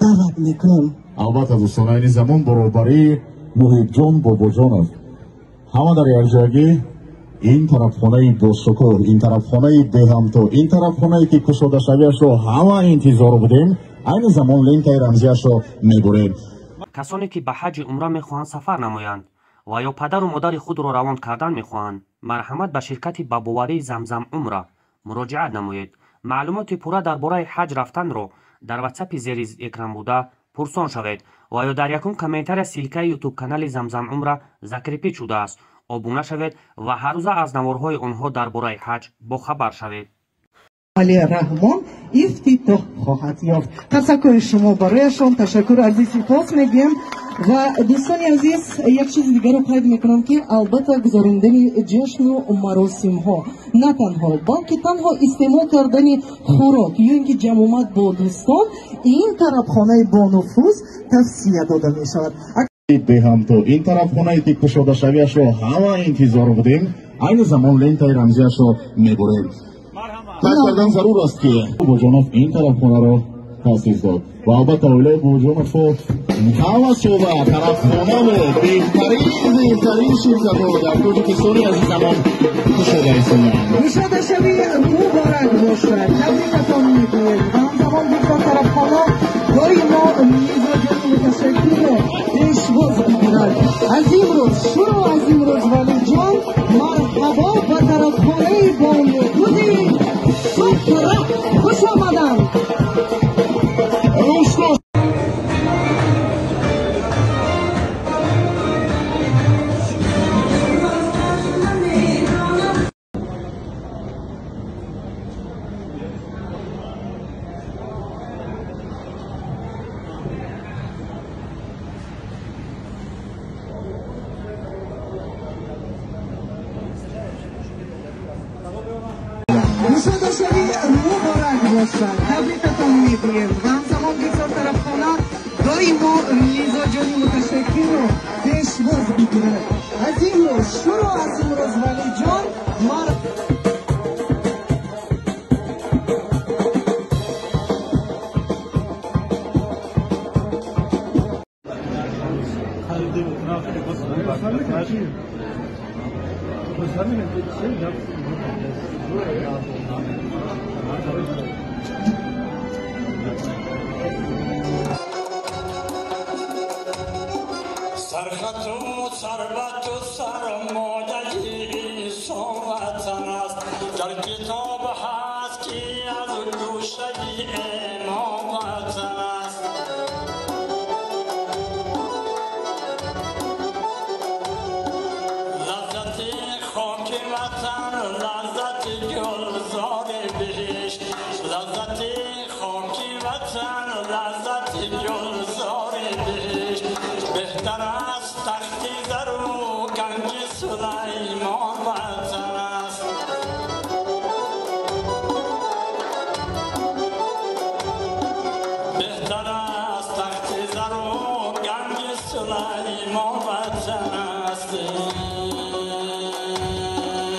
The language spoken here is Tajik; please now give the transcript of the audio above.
даъват мекунем. Албатта, дӯстон, айни замон баробарии Муҳибҷон Бобоҷонов ҳама дар якҷоягӣ ин тарабхонаи бошукӯҳ, ин тарабхонаи беҳамто, ин тарабхонае ки кушодашавиашро ҳама интизор будем, айни замон лентаи рамзиашро мебурем. Касоне ки ба ҳаҷи умра мехоҳанд сафар намоянд ва ё падару модари худро равон кардан мехоҳанд, марҳамат ба ширкати ба боварии Замзам Умра муроҷиат намоед. Маълумоти пурра дар бораи ҳаҷ рафтанро дар ватсапи зери экран буда пурсон шавед ва ё дар якум комментария ссылкаи ютуб-канали Замзам Умра закрепить шудааст. Обуна шавед ва ҳаррӯза аз наворҳои онҳо дар бораи ҳаҷ бохабар шавед. Али Раҳмон ифтитоҳ хоҳад ёфт. Қарсакҳои шумо барояшон. Ташаккур, азиз, сипос мегӯем. Ва дӯстони азиз, як чизи дигарро қайд мекунам, ки албатта гузарондани ҷашну маросимҳо на танҳо, балки танҳо истеъмол кардани хӯрок ё ин ки ҷамъомад бо дӯстон, ин тарабхонаи бонуфуз тавсия дода мешавад. Беҳамто, ин тарабхонае ки кушодашавиашро ҳама интизор будем, айни замон лентаи рамзиашро мебурем. Қайд кардан зарур аст, ки Бобоҷонов ин тарабхонаро таъсис дод ва албатта оилаи Бобоҷоновҳо ҳама сола тарабхонаву беҳтарин ширкатҳо дар Тоҷикистони азизамон кушода истодаанд. Кушодашавӣ муборак бошад, табрикатон мекунем ва ҳамзамон бигзор тарабхона доимо мизоҷони муташаккирро пешвоз бигирад. Аз имрӯз шурӯъ, аз имрӯз, Валиҷон, марҳабо ба тарабхонаи бонуфузи Суфра, хуш омаданд. Кушодашавӣ муборак бошад, табрикатон мегӯем ва ҳамзамон бигзор тарабхона доимо мизоҷони муташаккирро пешвоз бигирад. Аз имрӯз шурӯъ, аз имрӯз, Валиҷон, мар Сархату сарвату сармояи инсон ватан аст. Дар китоб ҳаст, ки аз гӯшаи имом ватан аст. Лаззати хоки ватан, лаззати гулзори биҳишт, лаззати хоки ватан, лаззати гулзори биҳишт беҳтар